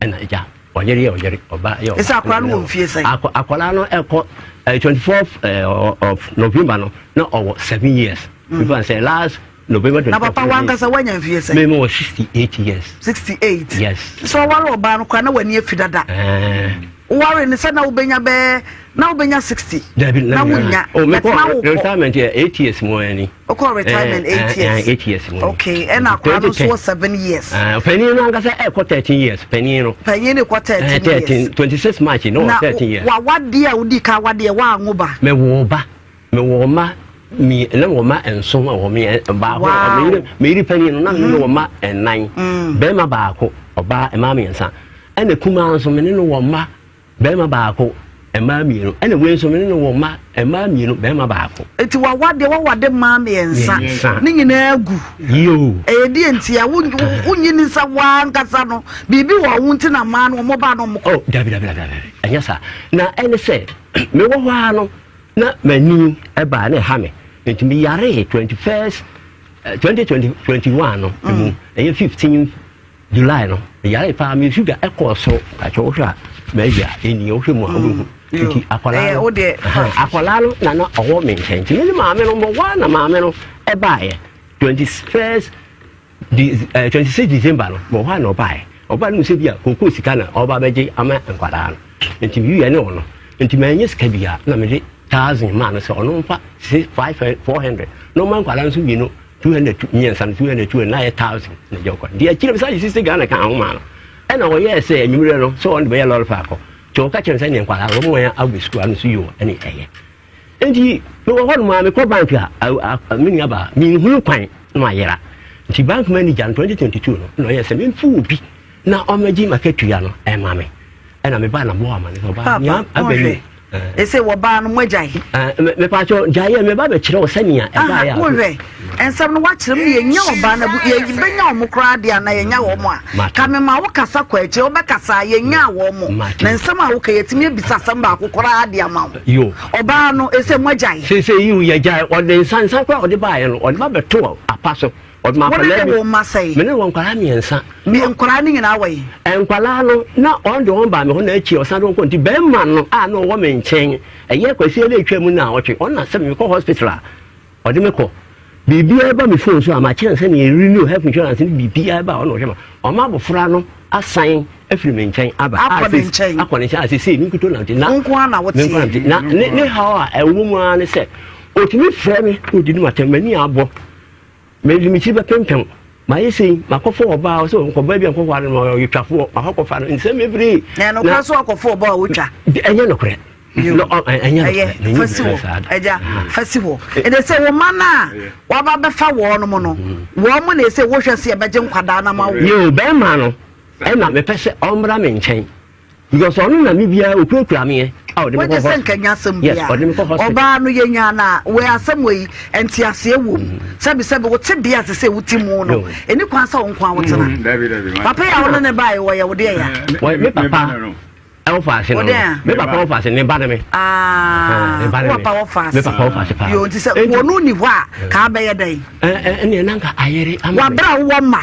Ɛna agya ɔyere yɛ ɔyere ɔba yɛ ɔba. Ɛsɛ akwadaa no wɔ mfie sɛn? Akɔ akwadaa no ɛkɔ ɛɛ 24th ɛɛ of November no na ɔwɔ 7 years. Mm. Nfa sɛ last November 24th. Na papa wankasa wanya mfie sɛn? Mímu wɔ 68 years. 68. Yes. Sɛ ɔware ɔbaa no koraa na w'ani afi dada. Ɛɛ. Woware no sɛ na wobɛnya bɛɛ na wobɛnya 60. Dabi na wonya. Oh, mekɔ retirement yɛ 8 years mu ani. Wokɔ retirement 8 years. 8 years mu. Okay, ɛna akora no nso wɔ 7 years. Panyin no ankasa ɛkɔ 13 years panyin no. Panyin no kɔ 13 years. 13 26 March no wɔ 13 years. Na wawadeɛ a wodi ka wadeɛ wanwo ba. Mewɔ ba. Mewɔ mma mi na wɔ mma nson a wɔ me baako me yere me yere panyin no na me ne wɔ mma nnan. Bɛrima baako ɔbaa mmaa mmiɛnsa. Ɛna kumaa nso me ne no wɔ mma barima baako, mmaa mmienu. Ɛna wei nso me ne no wɔ mma mmaa mmienu, barima baako. Eti wawade wawade mmaa mmiɛnsa ne nyinaa gu. Yoo. Ɛyɛ deɛ nti a wonyi ne nsa wankasa no biribi wɔ wo nti na mmaa no wɔn ba no wɔn kɔ. Oh dabi dabi dabi dabi ɛnyɛ saa na ɛne sɛ mewɔ hɔ ara no na m'ani ɛbaa na ɛha me nti meyaree 21st 2021 no mu ɛyɛ 15 July no, meyaree paa, me sugar ɛkɔɔ soro. Kakyɛ wohwɛ a, m'ayi a ɛni, wohwɛ mu a wobɛhu. Mm. Nti akwadaa no, akwadaa no na na ɔwɔ me nkyɛn. Nti me ne maame no mbɔ waa na maame no ɛbaeɛ. 21st, 26 December no, mɔ hɔ a na ɔbaeɛ. Ɔbaa no mu sɛ bi a kookoo sika na ɔba bɛgye ama nkwadaa no. Nti mewiɛ ne ɔno. Nti manyɛ sika biara na mede thousand maa no sɛ ɔno mfa 5 400 na ɔma nkwadaa no nso mmienu 200 mmiɛnsa no 200 200 na ayɛ 1000 na gya ɔkɔ nti akyire sɛ sisi Ghana ka ahoma no ɛna ɔyɛɛ sɛ anwummerɛ no sɛ ɔno de bɛyɛ lɔre faakɔ nti ɔka kyerɛ sɛ neɛ nkwadaa no wɔn wɔn awɔ sukuu ano so yio ɛne ɛyɛ nti mewɔ hɔ nom a mekɔ bank a me nua baa menhunu kwan na mayera nti bank manager no 2022 no na ɔyɛ sɛ memfo obi na ɔmɛgye makatua no ɛma me ɛna mebaa na mmoa ama no sɛ ɔbaa nea abɛni Ese wɔbaa no moagyae. Mepatwɔ gyaeɛ meba bɛkyerɛ wo sɛnea ɛbaeɛ a. Wohwɛ nsɛm no woakyerɛ mu yɛnya ɔbaa no abu yɛbɛnya wɔn koraa deɛ anaa yɛnya wɔn a ka mema wo kasa kɔ akyire wobɛkasa a yɛnyaa wɔn mo na nsɛm a woka yɛtumi abisa asɛm baako koraa de ama wo ɔbaa no ese moagyae. Seesei yiw yɛgyae ɔde nsa nsa koraa ɔde baeɛ no ɔde ba bɛto apa so. Ɔde ma Wo ne akwadaa ne bi. wo mma sɛn? Me ne wɔ nkwadaa mmiɛnsa. Me nkwadaa no nyinaa wɔ he? Nkwadaa no, na ɔno de wɔn baa me hɔ na akyi ɔsan de wɔn kɔ. Nti bɛrima no a na ɔwɔ me nkyɛn, ɛyɛ Kwasi na atwa mu naawɔtwe, ɔno na sɛ mekɔ hospital a, ɔde me kɔ. Biribiara ba me phone so a, makyerɛ no sɛnea yɛ renew health insurance ne biribiara ba a, ɔno na ɔhwɛ ma. Ɔma abɔfra no asan afiri me nkyɛn aba. Akɔ ne nkyɛn. Akɔ ne nkyɛn a seesei me nkuto nante. Na Wo nko ara na woteɛ. Me nko ara na mete. Na ne haw a ɛwɔ mu ara ne sɛ, ɔtumi frɛ me na ɔdidi m'atɛm, m'ani abɔ. Mede me tiri bɛpempem. Mayɛ sei, makɔfa ɔbaa, ɔsɛ nkɔbaa bi a nkɔware no, ɔyɛ twafoɔ, makɔkɔfa no, nsɛm bebree. Na ɛnokorɛ so akɔfa ɔbaa a wotwa? Ɛnyɛ nokorɛ. Ɛnyɛ nokorɛ. Fa si hɔ, agya, fa si hɔ. Ɛde sɛ wo mma no a waba bɛfa wɔn mo no, wɔn mo na ɛsɛ wohwɛ sɛ yɛbɛgye nkwadaa no ama wo. Yoo, bɛrima no, ɛna mepɛ sɛ ɔmmra me nkyɛn. Because ɔno na me biara okurakura meɛ a ɔde me kɔ Wogye sɛ nka nya asɛm Yes, ɔde me kɔ hospital. Ɔbaa no yɛnyaa no a, wei asɛm wei nteaseɛ wom. Mm. Sɛbi sɛbi wo te bea te sɛ wote mu no, ɛni kwan sɛ wo nko a wotena. Mm, papa yi a wo ne ne baeɛ wɔyɛ wo deɛ ya. Me papa ɛwɔ faase no me papa wɔ faase ne ba ne me. Ah, wo papa wɔ faase. Me papa wɔ faase paa. Yo nti sɛ wɔn ni hɔ a kaa bɛyɛ dɛn. Ɛnna nanka ayere ama. Wabra wɔ ma.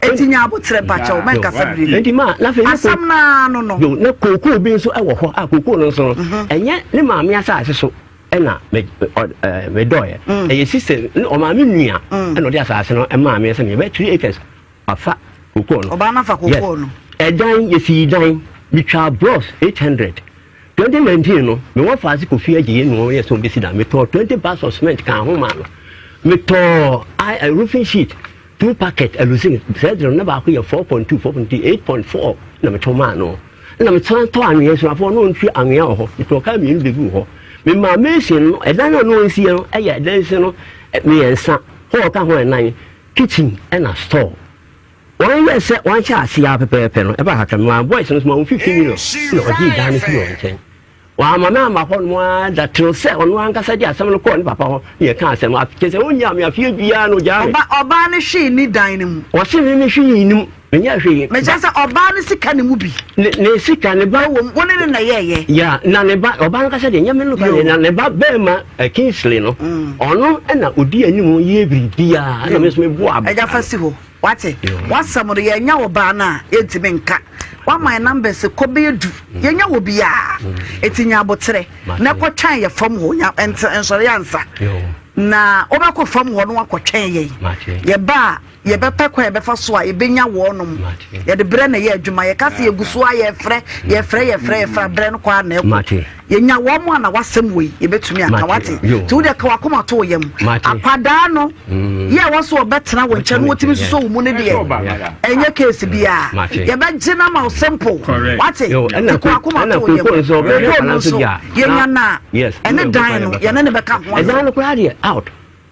Eti nya abotrɛ mpakyɛw mɛnkasa biribi. Enti ma na afei asɛm no ara no no. Yo, na kookoo bi nso wɔ hɔ a kookoo no nso no mhm. ɛnyɛ ne maame asase so ɛna me ɔ medɔɔyɛ. Mm. Ɛyɛ sista ne ɔmaame nua mm. ɛna ɔde asase no ɛmaa me sɛ meyɛ 3 acres afa kookoo no. Ɔbaa no afa kookoo no. Ɛdan yɛsii dan metwaa blocks 800 2019 no mewɔ faase kofi agye yɛ nua yɛ sɛ ɔbɛsi dan metɔɔ 20 bags of cement kaa ho maa no metɔɔ roofing sheet Two packet alusin saa aduro no na baako yɛ 4.2 4.2 8.4 na metɔ maa no na mesan tɔ anwea suafoɔ no ɔntu anwea wɔ hɔ metɔ kaa mmienu bɛgu hɔ memaa mason no ɛdan no a na ɔnsiɛ no ɛyɛ ɛdan si no mmiɛnsa hɔ ɔka ho ɛnan kitchen ɛna store wɔn yɛ sɛ wɔn ahyɛ aseɛ a pɛpɛɛpɛ no ɛba kakra memaa boys no so ma wɔn 50 million na ɔgye dan no fi wɔn nkyɛn Wamma me amma hɔnom ara da till sɛ ɔno ankasa de asɛm no kɔɔ ne papa hɔ na yɛkaa asɛm no. Kyerɛ sɛ ɔnnyaa me afeɛ biara na ɔgyaa me. Ɔba, ɔbaa no hwee nni dan no mu. Ɔse me me hwee nni mu. Menyɛɛ hwee. Mekyerɛ sɛ ɔbaa no sika ne mu bi. Ne, ne sika, ne ba. Ɛwɔ mu, wo ne no na ɛyɛɛyɛ. Yeah, na ne ba, ɔbaa no kasa deɛ, nyɛ me no kora deɛ, na ne ba bɛɛma eh, Kingsley no, ɔno na ɔdi anim yɛ biribiara, ɛna me nso meboa abɔfra Agya fa no. si hɔ. Wate? W'asɛm no, yɛanya wo baa no a, yɛntumi nka. Wama yɛn numbers kɔ bɛyɛ du. Yɛnya wɔ biara. Eti nya aboterɛ na kɔtwɛn yɛ fam hɔ. Nya nte nsɔre ansa. Na wobɛkɔ fam hɔ na wakɔtwɛn yɛn. Yɛba a, yɛbɛpɛ kwan a yɛbɛfa so a yɛbɛnya wɔnom. Yɛde berɛ na ɛyɛ adwuma. Yɛka sɛ yɛgu so a yɛfrɛ, yɛfrɛ, yɛfrɛ, yɛfrɛ a berɛ no kɔ ara na ɛkɔ. Yɛnya wɔn a na w'asɛm wei yɛbɛtumi aka. Wate? Nti wo deɛ ka w'akoma to wo yam. Akwadaa no. Yɛ a ɛwɔ sɛ ɔbɛtena wo nkyɛn na wɔtumi sosɔ wo mu no deɛ ɛnyɛ case biara yɛbɛgye no ama wo simple wate nti kɔ akoma to wo yam kokoo no nso yɛnya no a ɛne dan no yɛne ne bɛka ho asɛm. Ɛdan no koraa deɛ out.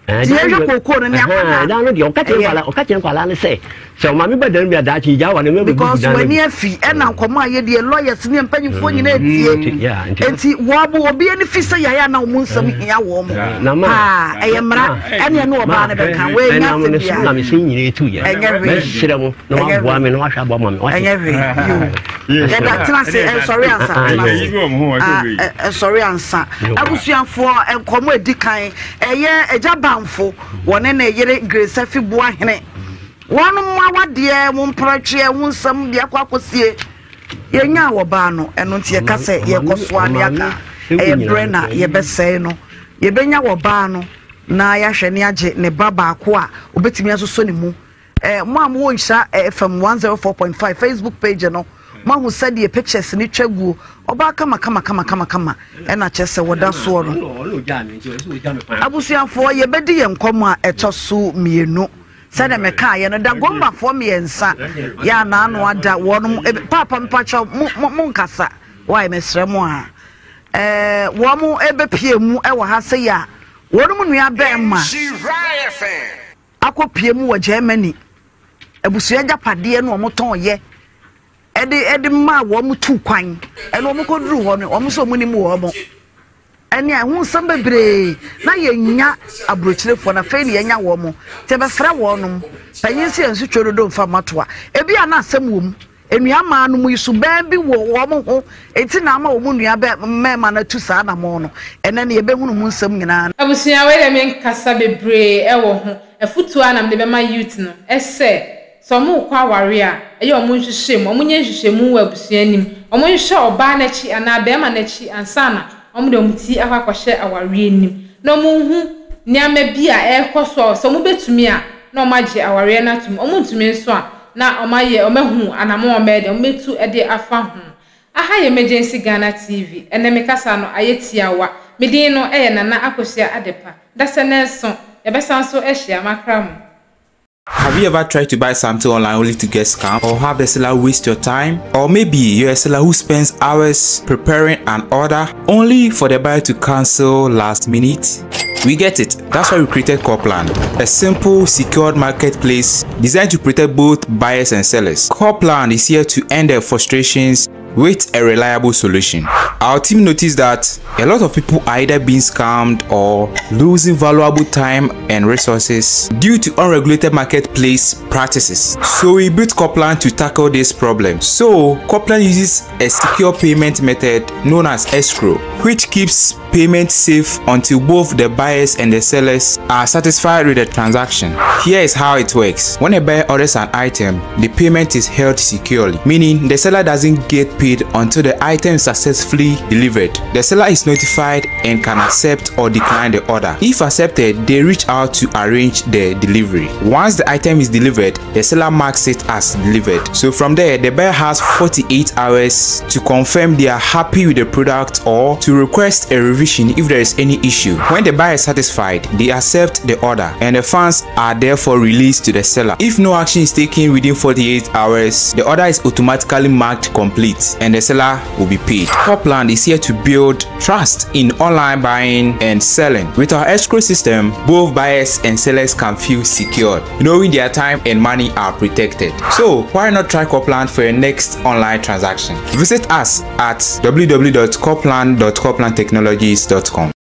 Nti yɛhwɛ kokoo no ne akwadaa. Ɛdan no deɛ ɔka kyerɛ nkwadaa ɔka kyerɛ nkwadaa no sɛ sɛ ɔmaame ba dan bi a daakye gya wa ne mɛ bɛgu because w'ani afi ɛna nkɔmɔ a yɛdeɛ lawyers ne mpanyinfoɔ nyinaa etie nti wɔn mo obi ani fi sɛ yaya na wɔn nsɛm hia wɔn mo paa ɛyɛ mmara ɛne ɛne ɔbaa no bɛka wɔn enya asɛm bia na mese nyina etu yɛ ɛnyɛ hwee mɛsrɛ mo na waboa me na wahwɛ aboa ma me ɛnyɛ hwee yoo yɛda tena ase ɛnsɔre ansa tena ase ɛnsɔre ansa abusuafoɔ nkɔmɔ edi kan ɛyɛ ɛgya banfo wɔne ne yere Grace Afi Boahene. Wɔn awadeɛ, wɔn mprɛtweɛ, ho nsɛm deɛ akɔ akɔsie. Yɛnyaa ɔbaa no, ɛno nti yɛka sɛ yɛkɔ so ara ne aka. Ɛyɛ berɛ na yɛbɛsɛe no. Yɛbɛnya ɔbaa no na yɛahwɛ ne agye ne ba baako a ɔbɛtumi asosɔ ne mu. Eh, mo a mowɔ Nhyira FM 104.5 Facebook page no, moahu sɛdeɛ pictures no twa guo. Ɔbaa kama kama kama kama kama ɛna kyerɛ sɛ wɔda soɔ no. Abusuafoɔ, yɛbɛdi yɛn nkɔmmɔ a ɛtɔ so mmienu. Sɛdeɛ mekaeɛ no, Dagombafoɔ mmiɛnsa yɛ a n'ano ada wɔn paapa mpakyɛw mo mo mo nkasa wae mesrɛ mo a ɛɛ wɔn ɛbɛpie mu ɛwɔ ha sɛ yɛ a wɔn mu nua bɛrima akɔpie mu wɔ Germany abusua agyapadeɛ no wɔn tɔn yɛ ɛde ɛde maa wɔn tu kwan ɛna wɔn kɔduru hɔ no wɔn nso wɔn nim wɔn. Ɛne a ɛho nsɛm bebree na yɛnya aburokyirefoɔ no afei na yɛnya wɔn mo nti yɛbɛfrɛ wɔnom panyin sɛ yɛn nso twɛ dodo mfa mmatoa ebi a na asɛm wɔ mu nnua mmaa no mu yi so bɛn bi wɔ wɔn ho enti na ama wɔn nua bɛ mmarima no atu saa anamɔn no ɛnɛ no yɛbɛhunu mu nsɛm nyinaa. Abusua wei deɛ menkasa bebree wɔ ho, afutuo ara na mede bɛma youth no sɛ Sɛ wɔrekɔ aware a, ɛyɛ a wɔnhwehwɛ mu, wɔnyɛ nhwehwɛmu wɔ abusua no mu. Wɔnhwehwɛ ɔbaa no akyi anaa barima no akyi ansa na wɔde wɔn ti akɔ akɔhyɛ awareɛ no mu, na wɔnhu nneɛma bi a ɛrekɔ so a sɛ wɔbɛtumi a, na wɔagye awareɛ no atom. Wɔntumi nso a, na wɔayɛ, wɔahu anammɔn a wɔbɛyɛ dɛn, wɔbɛtu de afa ho. Aha yɛ Emergency Ghana TV, ɛnnɛ me kasa no ayɛ tiawa. Me din no yɛ Nana Akosua Adepa. Dasɛ nnɛnso, yɛbɛsan so ahyia. Makra mo. Have you ever tried to buy something online only to get scammed or have the seller waste your time? Or maybe you're a seller who spends hours preparing an order only for the buyer to cancel last minute? We get it. That's why we created Corplan, a simple, secured marketplace designed to protect both buyers and sellers. Corplan is here to end the frustrations. with a reliable solution. Our team noticed that a lot of people are either being scammed or losing valuable time and resources due to unregulated marketplace practices. So we built Copland to tackle this problem. So Copland uses a secure payment method known as escrow, which keeps payment safe until both the buyers and the sellers are satisfied with the transaction. Here is how it works. When a buyer orders an item, the payment is held securely, meaning the seller doesn't get paid until the item is successfully delivered. The seller is notified and can accept or decline the order. If accepted, they reach out to arrange the delivery. Once the item is delivered, the seller marks it as delivered. So from there, the buyer has 48 hours to confirm they are happy with the product or to request a revision if there is any issue. When the buyer is satisfied, they accept the order and the funds are therefore released to the seller. If no action is taken within 48 hours, the order is automatically marked complete and the seller will be paid. Copland is here to build trust in online buying and selling. With our escrow system, both buyers and sellers can feel secured, knowing their time and money are protected. So why not try Copland for your next online transaction? Visit us at www.copland.coplandtechnologies.com.